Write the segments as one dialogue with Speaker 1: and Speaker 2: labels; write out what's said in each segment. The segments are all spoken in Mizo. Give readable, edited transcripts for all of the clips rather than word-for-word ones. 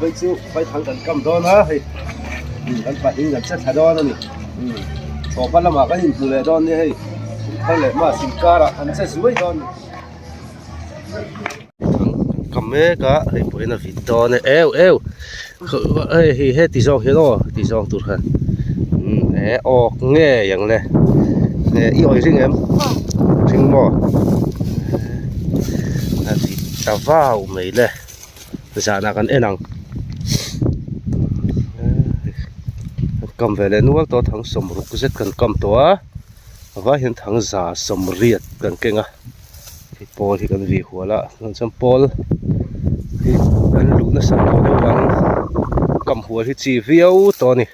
Speaker 1: phei chu Vaithang kan kam dawn a hei kan pahnih kan che thla dawn a ni thlawhhma lamah kan inhmu leh dawn nia hei thar leh mass inkarah kan che zuai dawn a ni. Thang kan kam mek a hei pawhin a vit dawn e eu eu hei hi heti zawng hian aw heti zawng tur khan he awk ngei ang le i awih ring em ring maw a vit ta vau mai le zanah kan en ang kan kam ve leh nual tawh thang sawmruk zet kan kam tawh a a vai hian thang za sawmriat kan keng a. Hei pawl hi kan vih hual a chuan chuan pawl hi kan luh nasa tawh deuh ang kam hual hi chi viau tawh a ni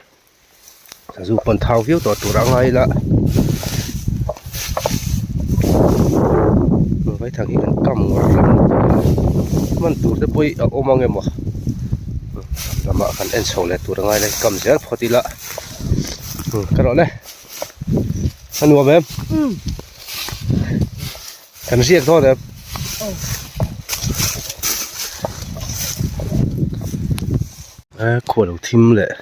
Speaker 1: sazu pawn thau viau tawh tur a ngai ila vaithang hi kan kam ngar hlawm lutuk a hman tur te pawh hi a awm ang emaw lamah kan en chho leh tur a ngai ila kam zel phawt ila ka rawh le a nuam em. Kan ziak dawn em? E khual lo thim leh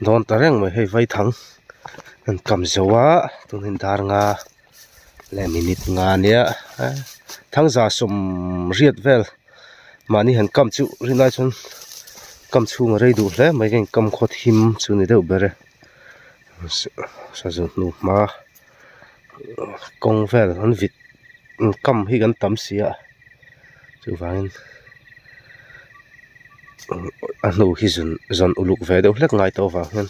Speaker 1: dawn ta reng mai hei vaithang an kam zo a tunin dar nga leh minute nga ania thangza sawm riat vel mahni han kam chu rinai chuan kam chhung a rei duh hle mai ka inkam khaw thim chu ni deuh ber e sazu hnuhma. Kawng vel an vit kam hi kan tam si a chuvangin a hnu hi zun zawn uluk ve deuh hlek ngai tawh avang hian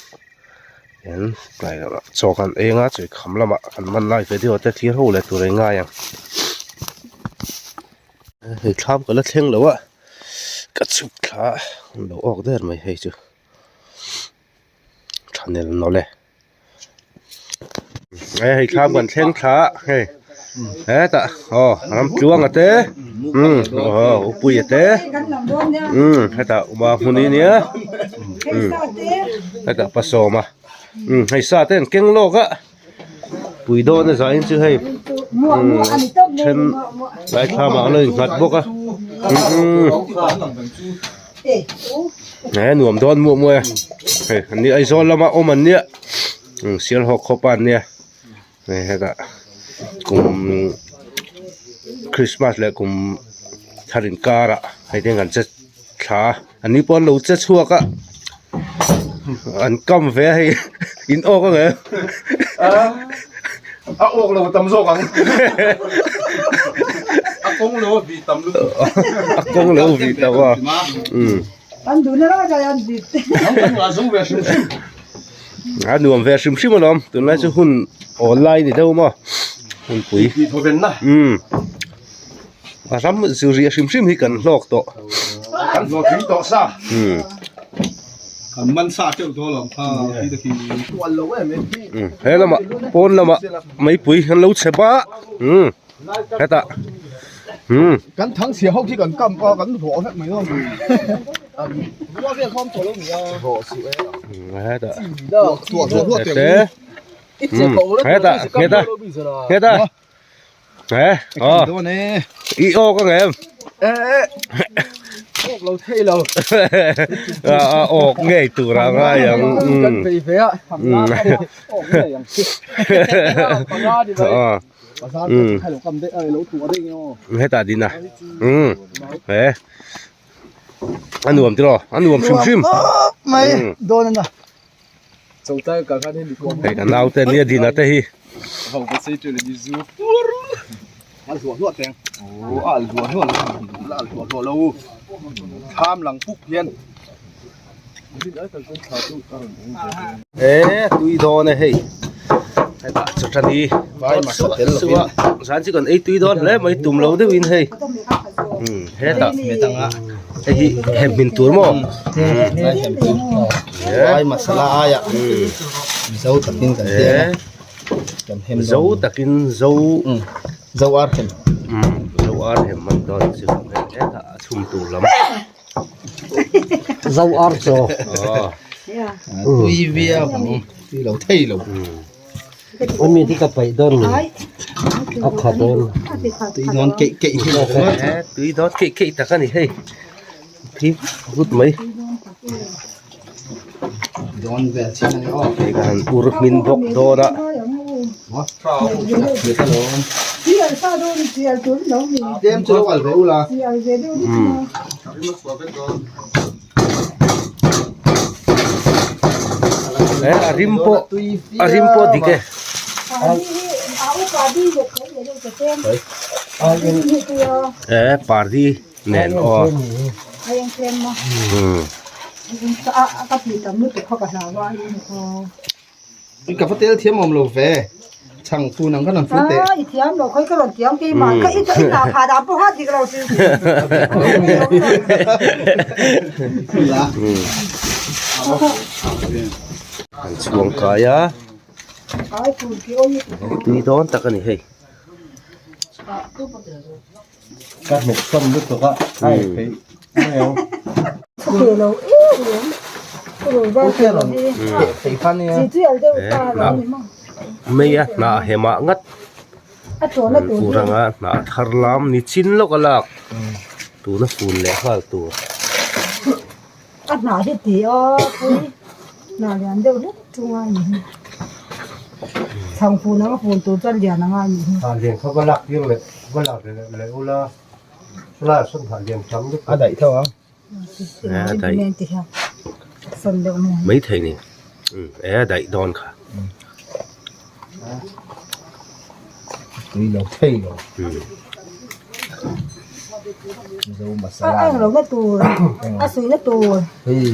Speaker 1: hian tlai lamah chaw kan eng a chawi kham lamah kan man lai video te thlir ho leh tur a ngai ang hei thlam ka la thleng lo a ka chhuk thla a an lo awk der mai hei chu thanel nawlh e. Hei thlam kan thleng thla a hei hetah aw ram tluanga te umm aw upuia te umm hetah uma hmun hi nia umm hetah pasawma umm hei sa te an keng lawk a pui dawn a zain chu hei umm then lai thlamah an lo innghat bawk a umm. He nuam dawn muah muah e hei an ni Aizawl lama awm an nia Sialhawk khawpa an nia hei hetah kum Christmas leh kum thar inkarah hei te an che thla a an ni pawh an lo che chhuak a an kam ve a hei in awk ang em
Speaker 2: a awk lo tam zawk ang a kawng lo a vih tam lutuk
Speaker 1: a kawng lo a vih tam a
Speaker 3: an duh na lai lai an vit
Speaker 2: an ngah zo ve hrim hrim
Speaker 1: a nuam ve hrim hrim alawm tunlai chu hun awl lai ni deuh maw hun pui
Speaker 2: tih thaw ven na
Speaker 1: a ram zu riah hrim hrim hi kan hlawk tawh
Speaker 2: kan hlawhtling tawh sa kan man sa teuh tawh alawm kha khi te khi
Speaker 1: he lamah pawn lamah meipui an lo chhe ba umm hetah umm
Speaker 2: kan thang chhia ho khi kan kam a kan hlawh vek mai dawn
Speaker 1: hetah hetah hetah hetah Nè, ờ. I ô có nghe em?
Speaker 2: Ốc lâu thế lâu.
Speaker 1: À, ốc nghe từ ra ngay ang.
Speaker 2: Kan về về á. Ốc nghe ang.
Speaker 1: Ờ. Ừ. Hết ta đi nè. Ừ. Nè. Ăn uống chưa? Ăn uống sim sim.
Speaker 2: Mày, đồ nè.
Speaker 1: Hei ka naute nia dina te hi. E tui dawn e hei hetah chawṭani zan chu kan ei tui dawn hle mai tum lo deuhin hei hetah hei hi hem hmin tur maw.
Speaker 2: Vai masala aia zo takin kan siam a kan hem
Speaker 1: zo takin zo
Speaker 2: zo ar hem
Speaker 1: zo ar hem man dawn chu hetah a chhum tur lam
Speaker 2: zo ar chaw tui viau ang tui lo thei lo
Speaker 1: ami hi ka paih dawn ni a kha dawn
Speaker 2: tui dawn keih keih hi
Speaker 1: tui dawn keih keih tak a ni hei phim vut mai.
Speaker 2: Dawn vel chin ani aw.
Speaker 1: Hei ka han ur hmin bawk dawn a.
Speaker 2: Tlem chu lo al ve ula.
Speaker 1: E a rim pawh a rim pawh dik e. E pardi nen aw.
Speaker 2: Ka va tel thiam awm lo ve. Chhang fun ang khan an fun teh.
Speaker 3: I thiam lo khawi ka rawn tiam keimah ka i i hna phah dan pawh kha dik lo hrim hrim.
Speaker 1: An chhuang kai a. Tui dawn tak a ni hei.
Speaker 4: Ka hnuk sawm lutuk a, ai theih mai ang.
Speaker 1: Mei a hnah hemah ngat tur anga hnah thar lam ni chin lawk a lak tuna fun leh nghal tur.
Speaker 3: A hnah hi ti a pui hnah lian deuh hlek chu a ni hi chhang fun anga fun tur chuan lian anga a ni hi.
Speaker 4: Hnah lian kha va lak tir leh va lak leh ula chulaiah sawn hnah lian tam lutuk.
Speaker 2: A daih tho ang.
Speaker 1: A daih maithei ni e a daih dawn kha.
Speaker 2: Tui lo thei lo. Mizo masala.
Speaker 3: A eng lo na tur a sui na tur.
Speaker 2: Hei.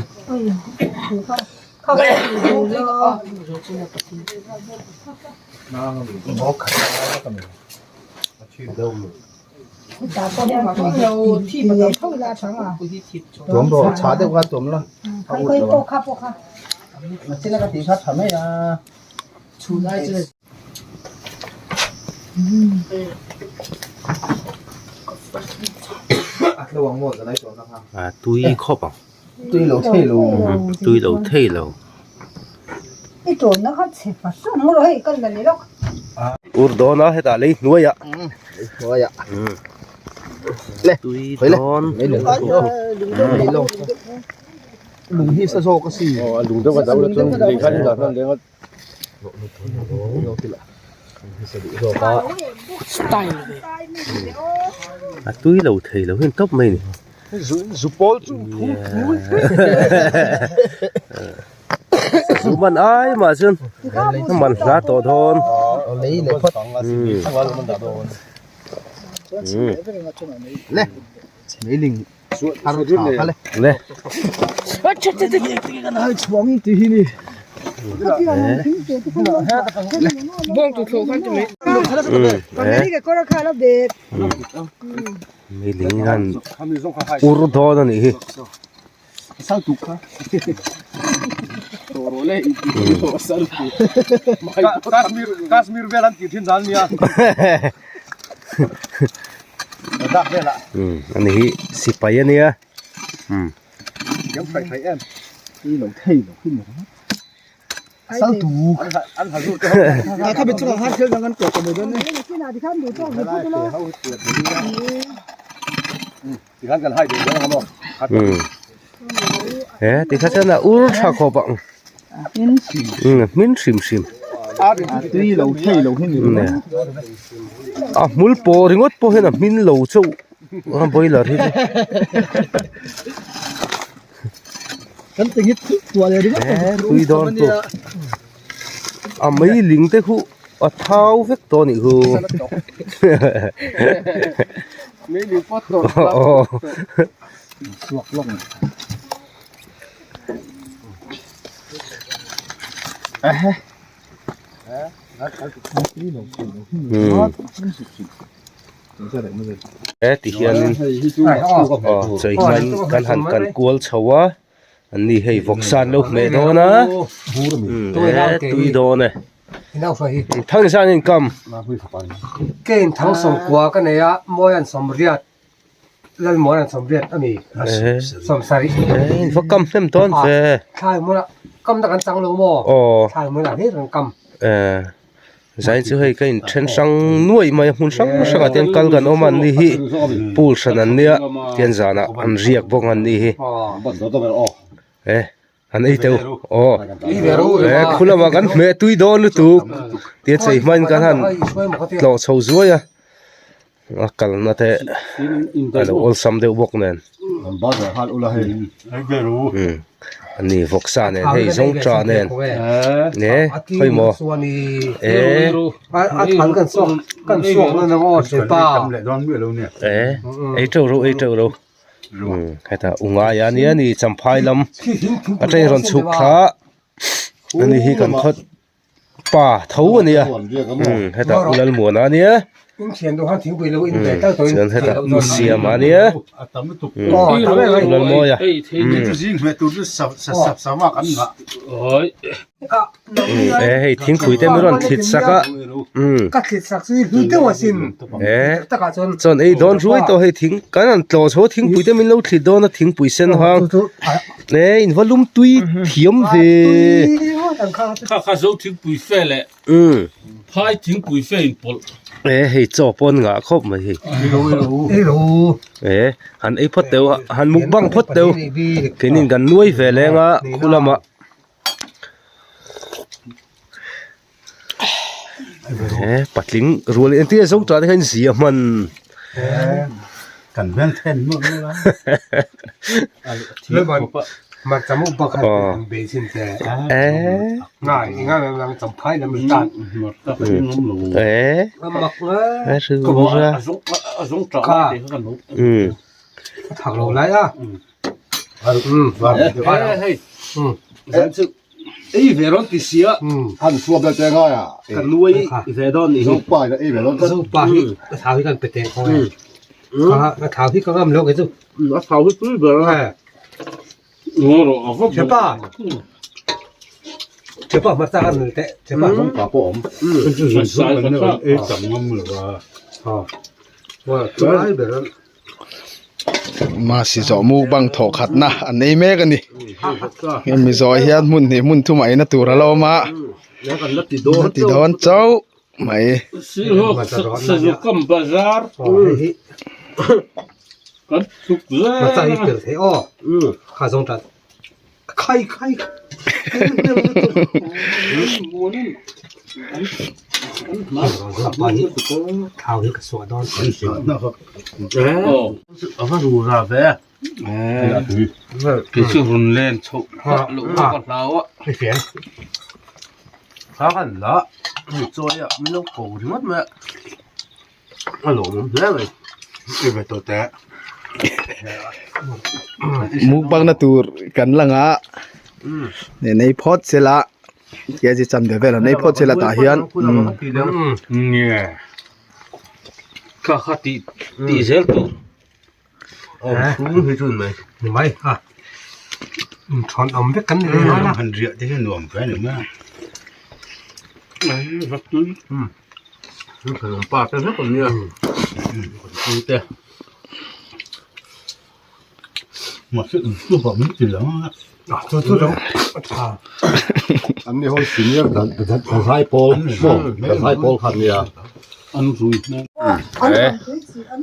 Speaker 2: Tuam rawh chhah deuh kha tuam la. Nachina ka tih kha tha mai a.
Speaker 1: A tui khawp ang.
Speaker 2: Tui lo thei lo.
Speaker 1: Tui lo thei lo. Ur dawn a hetah lei hnuai ah.
Speaker 2: Lei hnuai ah.
Speaker 1: Tui dawn.
Speaker 2: Lung hi sa zawk a si.
Speaker 4: Aw a lung deuh a do la chuan lei khan in dah hnan leng a.
Speaker 1: A tui lo thei lo hin tawp mai ni.
Speaker 4: Zu pawl chu phung phung.
Speaker 1: Zu man ai mah chuan a man hla tawh dawn.
Speaker 2: Lei leh phawt. Le. Meiling.
Speaker 1: Le. Meiling hian ur dawn a nih hi.
Speaker 4: Kashmir vel an tih thin zan nia. Ladakh velah.
Speaker 1: Ani hi sipai a nia.
Speaker 4: Thiam hraih hraih em.
Speaker 2: Tui lo thei lo hi ni ringawt. Sal tu.
Speaker 4: An ha zu te ho.
Speaker 2: Kha bi chungah khan thil dang an tuah ta mai dawn e.
Speaker 4: Tikhan kan hai deuh dawn ang maw?
Speaker 1: He tikha chuan a ur tha khawp ang. Hmin hrim hrim.
Speaker 2: Tui lo thei lo hi ni ringawt.
Speaker 1: A hmul pawh ringawt pawh hian a hmin lo chauh a boiler hi chu.
Speaker 2: Kan ti ngit tuah leh ringawt
Speaker 1: He tui dawn tu. A mei ling te khu a thau vek tawh a nih khu.
Speaker 4: Mei ling pawt tawh.
Speaker 1: Aw.
Speaker 2: Suak lawk.
Speaker 1: He ti hianin aw chei hman kan han kal kual chho a. An ni hei vawksa an lo hmeh dawn a he tui dawn e thang san in kam
Speaker 4: ke in thang sawm kua ka nei a mawi an sawm riat lalmuan an sawm riat ami sawm sarih
Speaker 1: in va kam hnem dawn ve
Speaker 4: thlai hmunah kam na kan chang lo maw
Speaker 1: aw
Speaker 4: thlai hmunah hlir kan kam
Speaker 1: Zain chu hei ka in then hrang nuai mai a hmun hrang hrang ah te hian kal kan awm a an ni hi pool hran an nia tian zanah an riak bawk an ni hi. E han ei teu aw e khu lamah kan hmeh tui dawn lutuk tia chei hmain kan han tlawh chho zuai a a kalna te a lo awlsam deuh bawk nen ani vawksa nen hei zawngṭah nen e khawimaw e e ei teuh ro ei teuh ro. Hetah u ngai a nia ni champhai lam atangin rawn chhuk thla a ani hi kan khaw pa tho a nia hetah u Lalmuana a nia chuan hetah u Siama a nia u Lalmawia. E hei thingpui te min rawn thlit sak a e chuan ei dawn ruai tawh hei thing kan han tlawh chho a thingpui te min lo thlit dawn a thingpui sen hang e in va lum tui thiam ve
Speaker 5: Phai thingpui fe in pawlh.
Speaker 1: E hei chaw pawn ngah khawp mai hei. E han ei phawt teuh a han mukbang phawt teuh keinin kan nuai ve leng a khu lamah. E patling rual engtin nge zo tah te khan zia hman.
Speaker 6: Kan hmel then nual nual a.
Speaker 1: Ei ve rawn ti sia.
Speaker 6: Han suam la te ngai a.
Speaker 1: Ka nuai ve dawn ni hi.
Speaker 6: Zopa in a ei ve dawn tlat.
Speaker 4: Zopa hi ka thau hi kan pe teng khaw e. Ka thau hi ka ngam lo kei chu.
Speaker 1: A thau hi tui ber a.
Speaker 4: Chepa. Chepa hmarcha kan nul teh. Chepa.
Speaker 6: Zopa pawh awm. Ei tam ngam lo a.
Speaker 4: Ha. Chu ai ber a.
Speaker 2: Masi zawh mukbang thawh khatna an ei mek a ni hemi zawh hian hmun hnih hmun thum ah ina tur a la awm a la ti dawn chauh mai. Mukbang na tur kan lang a nen ei phawt sela kg chanve vel an ei phawt sela tah hian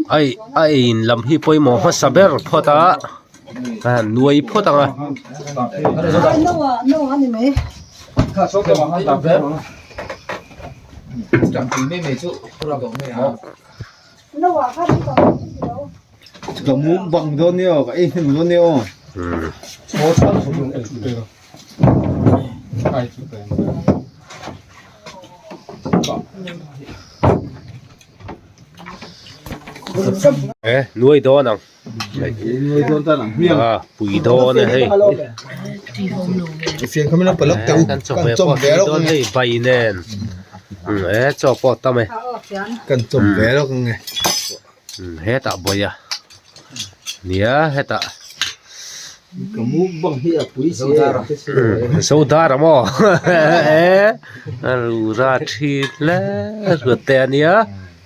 Speaker 1: Hei a in lam hi pawimawh hmasa ber phawt a a han nuai phawt ang a.
Speaker 2: Ka mukbang dawn nia aw ka ei hnem dawn nia aw.
Speaker 1: E nuai dawn ang. A pui dawn e hei. Kan chawhmeh pawh a tui dawn hei bai nen e chaw pawh a tam e.
Speaker 2: Kan chawm ve lawk ang e.
Speaker 1: Hetah bawi a nia hetah
Speaker 2: Ka mukbang hi a pui si e.
Speaker 1: Zodar a maw e a rura thin hle ruat te a nia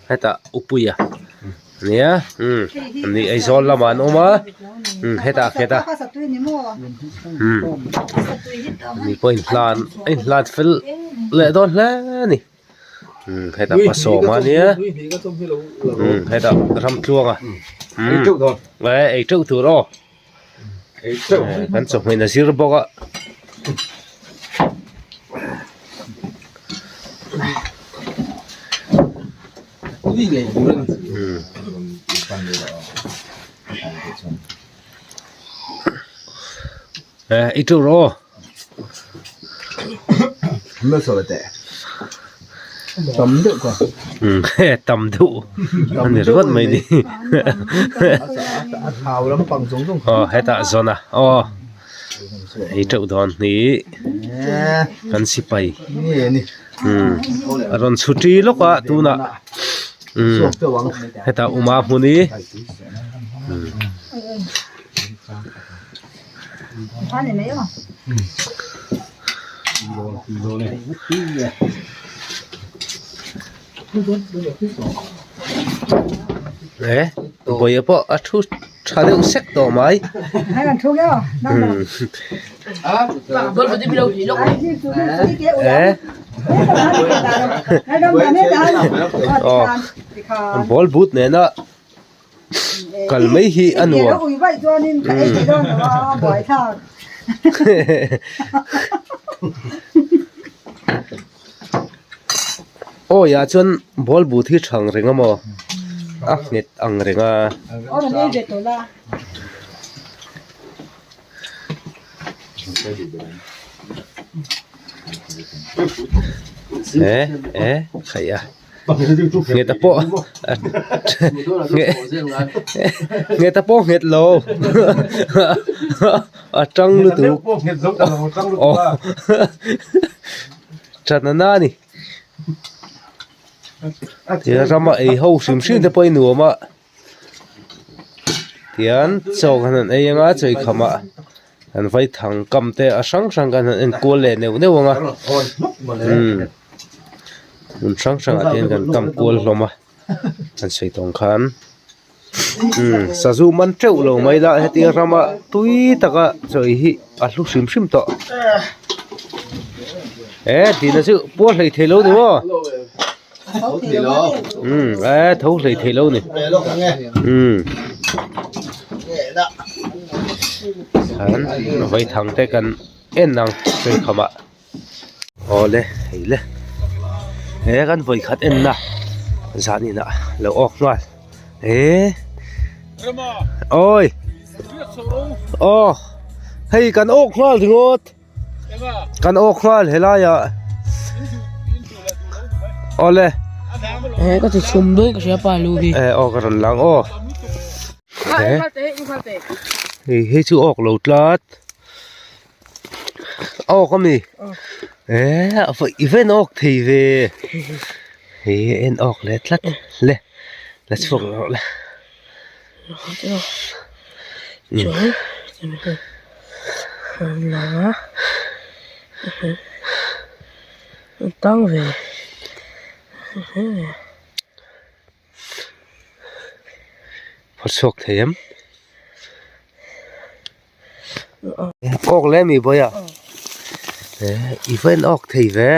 Speaker 1: hetah upuia nia ni Aizawl lamah an awm a hetah khetah ni pawh a inhlan a inhlan fel leh dawn hle a ni. Hetah pasawm a nia hetah ramtluanga ei teuh tur aw. Kan chawhmeh a zir bawk a. I tu rawh aw.
Speaker 2: Tam deuh ka.
Speaker 1: Tam deuh a ni ringawt mai ni.
Speaker 2: A thau lampang zawng zawng.
Speaker 1: Aw hetah zawn a aw ei teuh dawn hi kan sipai a rawn chhuti lawk a tunah hetah uma hmun hi. E vawi pawh a thu tha deuh sek tawh mai e aw ball boot nena. Kal mai hi a nuam. Awi ah chuan ball but hi thang reng a maw a nghet ang reng a. E e khaih a. Nghet a pawh nghet a pawh nghet lo a tang lutuk aw that na na a ni tihian rama ei ho hrim hrim te pawh hi nuam a tihian chaw kan han ei anga chaw eikham ah an vai thang kam te a hrang hrang kan han enkual leh neuh neuh ang a umm. Hmun hrang hrangah te hian kan kam kual hlawm a an sawi tawng khan umm sazu man teuh lo mai la hetiang rama tui taka chaw ei hi a hlu hrim hrim tawh e tihna chu puar hlei thei lo ni maw umm e tho hlei thei lo ni umm khan vaithang te kan en ang chaw eikham ah. Awle hei le he kan vawi khat en na zan inah lo awk nghal he awi aw hei kan awk nghal ringawt kan awk nghal helai ah awle
Speaker 5: he ka ti chhum daih ka hria pa lu hi
Speaker 1: e aw ka rawn lang aw he hei hei chu awk lo tlat. Awk a mi eh i va en awk thei ve he en awk leh tlat le la chhuak rawh le phawt chhuak thei em. Awk le mi bawi a eh i va en awk thei ve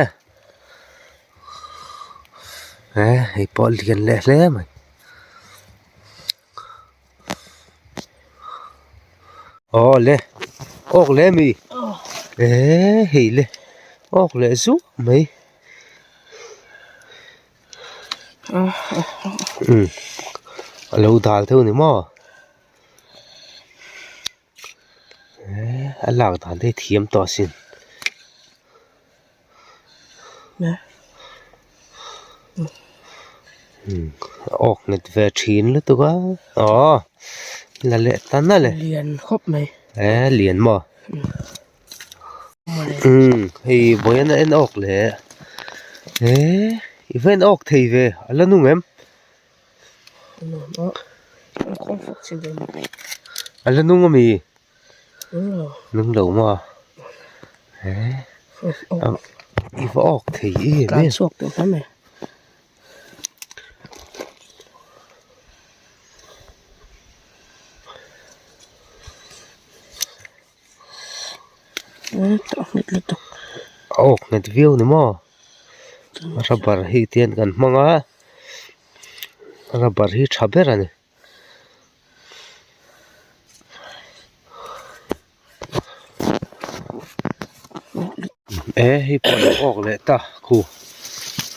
Speaker 1: eh hei pawh lian leh hle mai aw le awk le mi eh hei le awk leh zuah mai. Umm a lo dal deuh a ni maw. A lak dan te hi thiam tawh asin a awk nghet ve thin lutuk a aw la leh ta nalh e
Speaker 5: lian khawp mai
Speaker 1: e lian maw umm hei vawiin a en awk leh e i va en awk thei ve a la nung em. A la nung ami? Nung lo maw? I va awk thei em em. A awk nghet viau ni maw? Rubber hi tihian kan hmang a. Rubber hi tha ber a ni. E hei pawh a lo awk leh ta khu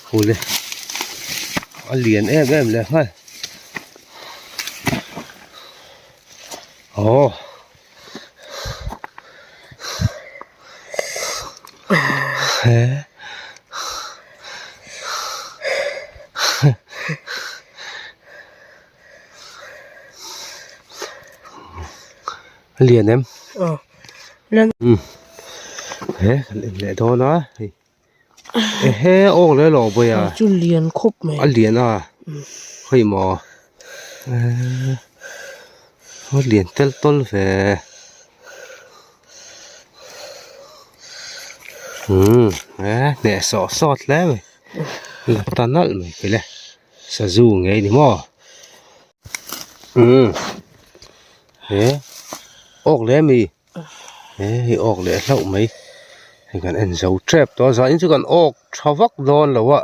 Speaker 1: khu le a lian em em leh nghal aw he A lian em?
Speaker 5: Aw. Lian.
Speaker 1: Um. He kan en leh dawn a hei. Ehe awk leh lo bawi a.
Speaker 5: Chu lian khawp mai.
Speaker 1: A lian a. Hei maw. Eee. A lian tel tawl ve. Um. E hneh sawh sawt hle mai. La ta nalh mai kele. Sazu ngei ni maw. Umm he awk leh ami he hei awk leh hlauh mai hei kan en zo tep tawh a zanin chu kan awk tha vak dawn lo a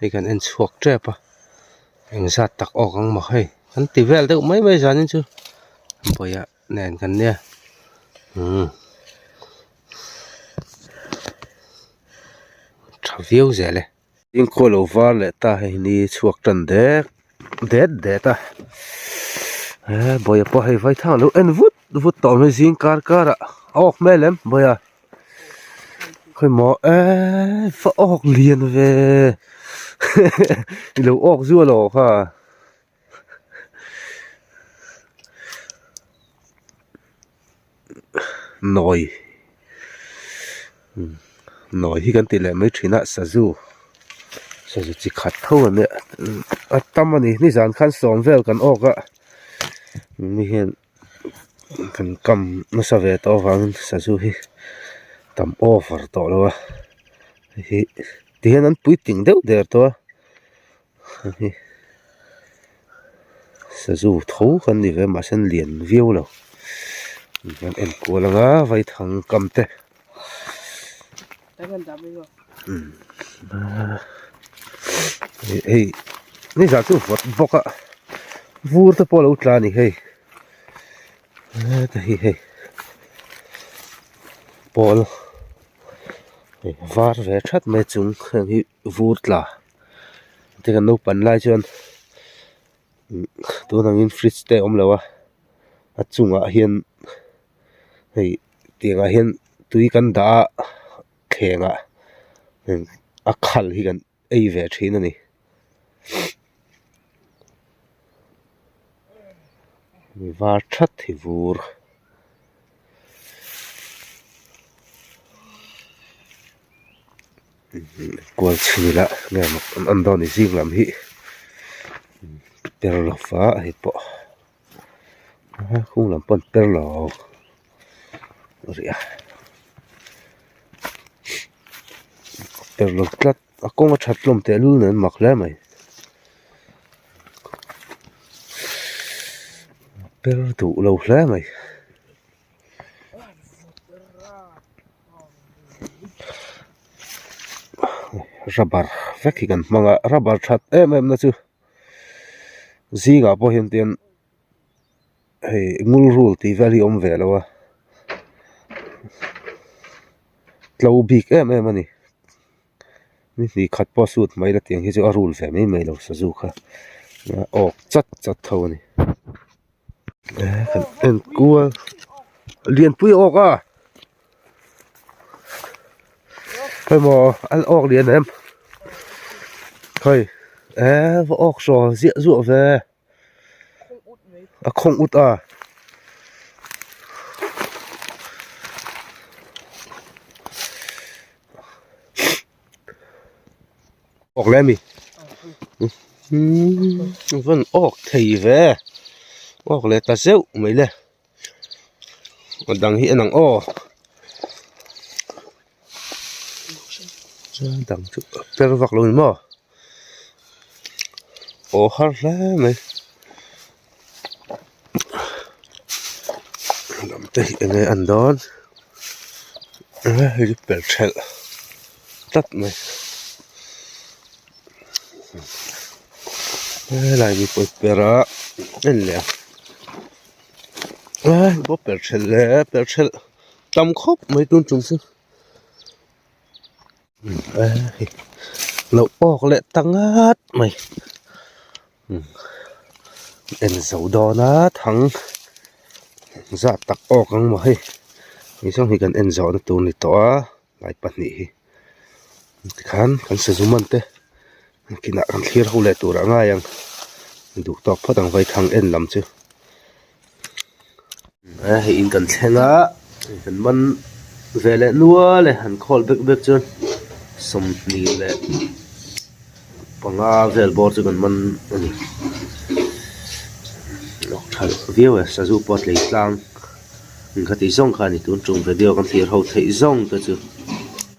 Speaker 1: hei kan en chhuak tep a engzat tak awk ang maw hei kan ti vel deuh mai mai zanin chu bawihah nen kan nia umm tha viau zel e. Dingkhaw lo var leh ta hei ni chhuak tan dek det det a he bawia pawh hei vaithang alo en vut vut tawh mai zing kar kar ah a awk hmel em bawia khawimaw eee va awk lian ve ilo awk zual aw kha. Nawi nawi hi kan ti leh mai thin a sazu sazu chi khat tho a nia a tam a ni nizan khan sawm vel kan awk a mi hian kan kam nasa ve tawh avangin sazu hi tam over tawh lo a hei hi tihian an puitling deuh der tawh a. Sazu tho kan ni ve mahse an lian viau lo kan en kual anga vaithang kam te hei nizan chu vawt bawk a vur te pawh a lo tla a ni hei heta hi hei pawl var ve that mai chung heng hi vur tla. Te kan naupan lai chuan tun angin fridge te a awm lo a a chungah hian hei tiangah hian tui kan dah a thlengah a khal hi kan ei ve thin a ni. Var that hi vur. Kual chhin ila nge maw an en dawn ni zing lam hi per lo va hei pawh a khung lam pawh an per lo rih a per lo tlat a kawng a that hlawm tehlul nen mak hle mai per duh lo hle mai. Rubber vek hi kan hmang a rubber that em em na chu zingah pawh hian tian hei ngul rul tih vel hi a awm ve lo a tlo bik em em a ni ni hnih khat pawh suit mai la tiang hi chu a rul ve mai mai lo sazu kha a awk chat chat tho a ni. Kan en kual lianpui a awk a hemaw an awk lian em hei eh va awk saw ziah zuah ve a khawng ut a. Awk leh ami umm vawn awk thei ve awk leh ta zeuh mai le a dang hi en ang aw a dang chu a per vak lo ni maw aw har hle mai lam te hi enge an dawn hei chu per thelh tlat mai helai mi pawh per a en leh a hei pawh per thelh leh per thelh tam khawp mai tun tum chu. Lo awk leh ta ngat mai en zo dawn a thang zat tak awk ang maw hei hei zawng hi kan en zawhna tur ni tawh a lai pahnih hi tikhan kan sazu man te kinah kan thlir ho leh tur a ngai ang duh tawk phawt ang vaithang en lam chu. Hei in kan thleng a kan man ve leh nual e han khawl bek bek chuan 25 vel bawr chu kan man a ni lawk tha viau e sazu pawh a tlei tlang in kha tih zawng kha a ni tun tum video kan thlir ho theih zawng te chu.